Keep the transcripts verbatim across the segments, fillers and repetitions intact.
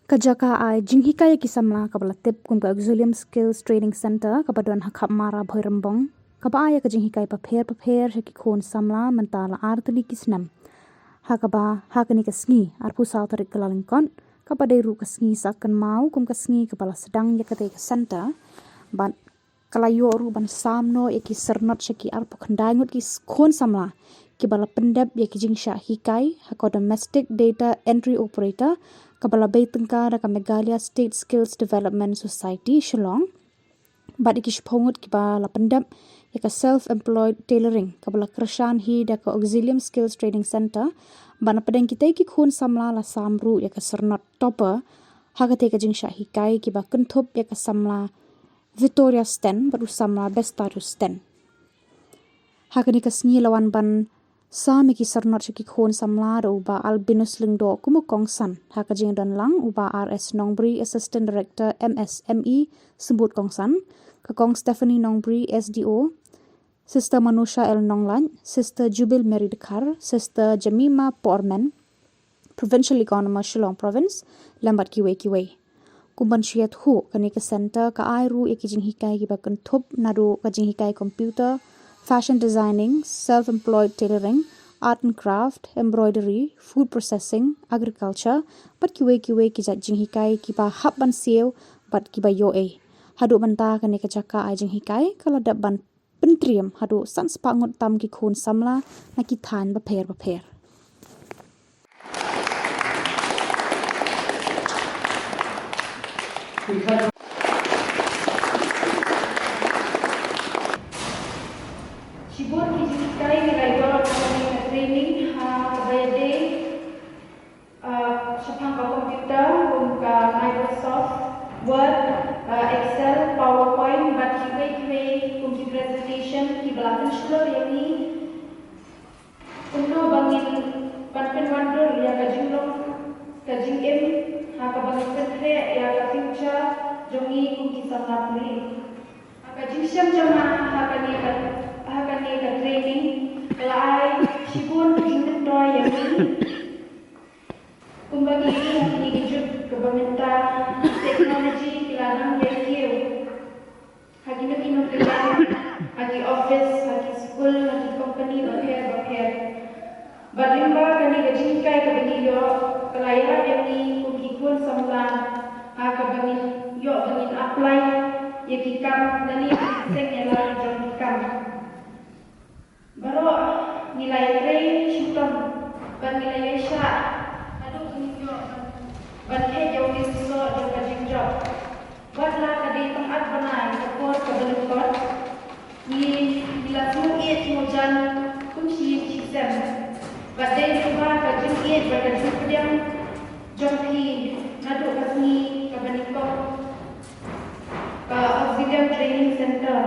Ka jaka ai jinghikai ïa ki samla kaba la tip kum ka Auxilium Skills Training Centre kaba don ha Khapmara, Bhoirymbong, kaba ai ïa ka jinghikai bapher bapher sha ki khun samla mynta la ar tylli ki snem. Ha kaba, ha kane ka sngi, arphew saw tarik Kyllalyngkot, kaba dei ruh ka sngi sah kynmaw kum ka sngi kaba la sdang ïa katei ka centre, bad ka la ïoh ruh ban sam noh ïa ki syrnod sha ki arphew khyndai ngut ki s-, khun samla kiba la pyndep ïa ki jingshah hikai ha ka Domestic Data Entry Operator, kaba la bei tyngka da ka Meghalaya State Skills Development Society, Shillong. Bad ïa ki shiphew ngut kiba la pyndep ïa ka Self Employed Tailoring, kaba la kyrshan hi da ka Auxilium Skills Training Centre. Bad na pdeng kitei ki khun samla la sam ruh ïa ka syrnod topper ha katei ka jingshah hikai, kiba kynthup ïa ka samla Victoria Sten bad u samla Bestarius Sten. Ha kane ka sngi la wan ban sam ïa ki syrnod sha ki khun samla da u Bah Albinus Lyngdoh kum u kongsan. Ha ka jingdon lang u Bah R S Nongbri, Assistant Director M S M E, symbud kongsan, ka Kong Stephanie Nongbri, S D O, Sister Manusha L Nonglait, Sister Jubil Mary Dkhar, Sister Jemima Porman, Provincial Economist, Shillong Province, lem bad kiwei kiwei. Kum ban shu ïathuh, kane ka centre ka ai ruh ïa ki jinghikai kiba kynthup naduh ka jinghikai computer, fashion designing, self-employed tailoring, art and craft, embroidery, food processing, agriculture, bad kiwei kiwei ki jait jinghikai kiba hap ban siew bad kiba ïoh ei. Haduh mynta kane ka jaka ai jinghikai ka la dep ban pyntriem haduh san spah ngut tam ki khun samla na ki thaiñ bapher bapher. Shibun ki jinghikai ki la ïoh na kane ka training ha kaba ïadei, ah, shaphang ka computer, kum ka Microsoft Word, ah, Excel, PowerPoint, bad kiwei kiwei kum ki presentation kiba la pynshlur ïa ngi kumno ba ngin ban pynwandur ïa ka jinglong ka jingim, ha kaba ngin pynkhreh ïa ka future jong ngi kum ki samla pule. Ha ka jingshem jong nga ha kane ka, ha kane ka training ka la ai shibun ki jingmyntoi ïa ngi. Kumba ngi ïohi ha kine ki juk kaba mynta, technology ki la nang ïaid kiew ha kino kino ki liang, ha ki office, ha ki skul, ha ki company bapher bapher. Bad lyngba kane ka jinghikai kaba ngi ïoh, ka la ïarap ïa ngi kum ki khun samla, ha kaba ngin ïoh ban ngin apply ïa ki kam lane ïa ki seng ïa la jong ki kam. Baroh ngi la ïatrei shitom bad ngi la ïaishah haduh ba ngin ïoh ban, ban leit ïa u soh jong ka jingjop. Wat la ka dei tang ar bnai ka por kaba lyngkot, ngi, ngi la sngewsih sngewjan kum shi ïing shi sem. Bad dei lyngba ka jingïeit bad ka jingpdiang jong phi naduh ka sngi kaba nyngkong ka Auxilium Training Center.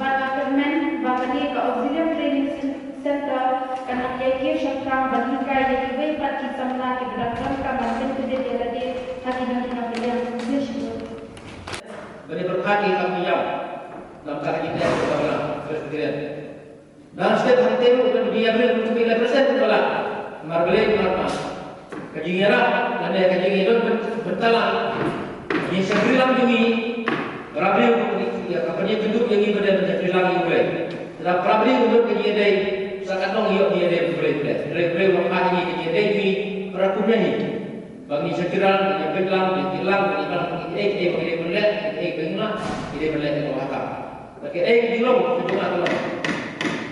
Bad nga kyrmen ba kane ka Auxilium Training Cen-, Center kan nang ïaid kiew shaphrang ban hikai ïa kiwei pat ki samla kiba dang donkam ban pyntbit ïa lade ha kino kino ki liang. Khublei shibun. Bad ïa pyrkhat ïa ka pyrshah lam ka jingeh ka Bangla Presbyterian. Dang step hangtei ruh kan ïabriew ruh kan ïabriew persen ruh la. Mar Blei mar pa. Ka jingïarap lane ka jingïadon byn-, bynta la. Ïa shakri lang jong ngi. Para briew ka pynïaid, ïa ka pynïaid kynduh ïa ngi ba dei ban shakri lang ïa U Blei. Lada para briew ka don ka jingïadei, sa katno ngi ïoh jingïadei U Blei pule. Blei, Blei u la phah ïa ngi ka jingïadei jong ngi para kumne ngi. Ba ngi shakri lang, ba ngi peit lang, ba ngi kit lang, ba ngi ban, ba ngi ei ei ba ngi dei ban leh, ei ei ba ngi lah, ngi dei ban leh ïa ka ba hakam. Bad kaei ka jinglong ka jong nga ka long.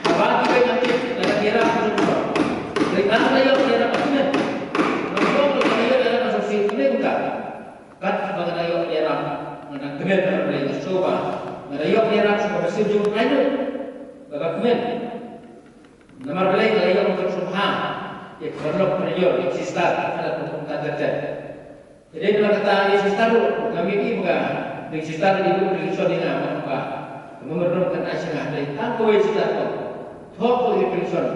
Haba ki beit nangtip lada ki ïarap ki jong ka. Dei nang la ïoh ki ïarap ka kmen. Nang long la ïoh ki ïarap ka sngewsih kmen ka. Katba nga da ïoh ki ïarap nga dang kmen ka Blei, nga sngewbha. Nga da ïoh ki ïarap sngewbha, sngewbha jong ai lut. Ba ka kmen. Namar balei nga la ïoh ka sngewbha ïa ka paralok parajor, ïa ka sister, ka la kum ka ter ter. Te dei namar kata ïa sister ruh, nga mih ïa ka, dei sister ïa ka, dei sister ïa nga, nga, ka mem ruh kan ai sha nga, dei tang kawei sister ko. Thoh ko ïa ka pension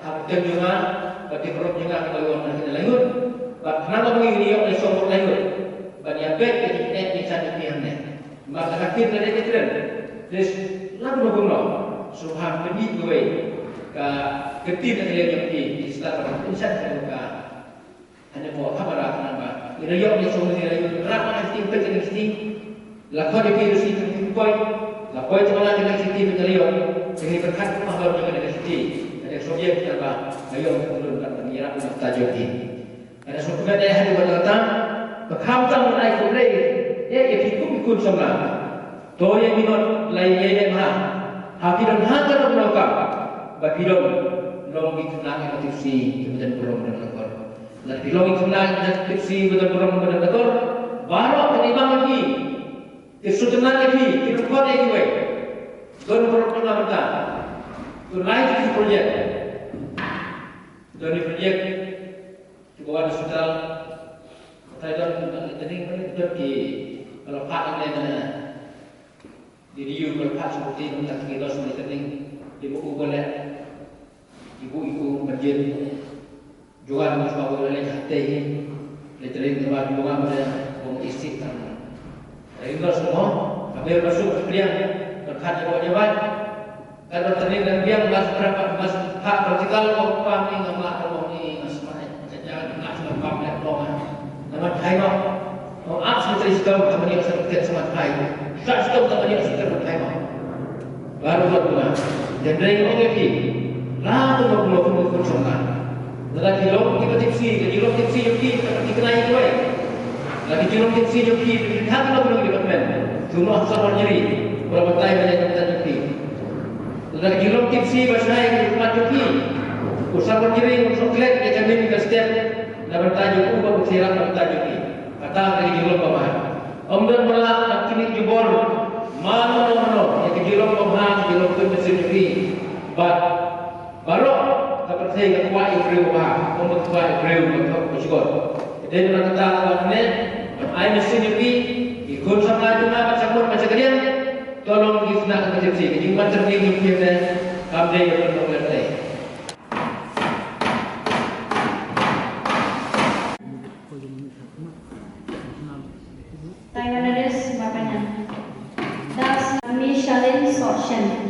ha ka kyrteng jong nga, bad ïa ka paralok jong nga kaba ïoh na kine lai ngut. Bad khnang ba ngi ïoh na shong bad lai ngut. Bad ïa beit ïa ki khynnah ki san ki hangne. Namar ka kyrteng ka dei ka kren. Te lada kumno kumno, sngewbha pynïaid kawei ka kyrteng na ka liang jong ki, ki sister ba kan pynshan ka, ka Hynrei ko haba ra khnang ba Ïoh ni song ni la ïoh rak na siti pek ni siti. La khot ïa phi siti phi poi. La poi tang la ni siti pek ni ïoh. Ni pyrkhat pynlong jong ni siti. Ada subjek kita ba la ïoh pynlong kat ni rak na ta jong ni. Ada song pynlong dei hadu ba ta. Ba kham tam ai kumne. Ïa ïa phi kum kun samla. To ïa minot la ïa ïa ha. Ha phi don ha ka dong nongkam. Ba phi don long ki khynnah ïa ka tipsih ki ba don burom don lakor. Lada phi long ki khynnah ïa ka tipsih ba don burom ba don lakor. Baroh ki ibang ïa phi. Ki sutna ïa phi, ki don khot ïa kiwei. Don burom don la mynta. Don lai ki project. Don ki project. Ki ba wan hospital. Ka don don ki ba la phah ïa ka. Dei dei ïa u ba phah sha u ti mynta ki los na ka ning. Dei ba u ba leh. Ibu ibu ban jin. Juan ba shuwa u leh leh hangtei hi. Leh tering ba juan ba leh bong isi tang. Dei los mo. Ka ber ba suk ka priang. Ba khat ba jawai. Kan ba tering dan biang mas berapa mas phah praktikal ba pah ni ngam lah ka bong ni mas mai. Ka jalan nas ngam pam leh bong. Namar thai mo. Ong ap sutri sdom ka mani sutri smat hai. Sat sdom ka mani sutri smat hai mo. Baru buat guna. Dan dari ong ïa phi. La tu mo mo mo kun song na. Lada ki long ki ba tipsih, ki long tipsih ïa phi, ki kena ïa kiwei. Lada ki long tipsih ïa phi, ki kena ki long ki department. Cuma sawar nyeri. Ura batai ba ïa ïa phi. Lada ki long tipsih ba shai ki mat ïa phi. U sawar nyeri, u sawar klet, ïa ka min ka step. Na batai ïa u ba u sirap na batai ïa phi. Kata ka ïa ki long ba mat. Ym don ba lah ban kynnoh jubor. Mano mano ïa ka jinglong bymman, ka jinglong kynmaw shisien ïa phi. Bad baroh ka pyrthei ka kwah ïa u briew ba bha, ym ka kwah ïa u briew ba thok ba shukor. Dei na kata ka lane, ai mynsiem ïa phi, ki khun samla jong nga bad sha khun bad sha kadiang, to long ki khynnah ka jingpynsih, ka jingmynta ka jingpynsih ne, kam dei ïa u briew ba thok. Taiwanadis Mapanya. Das Mishalin Sochen.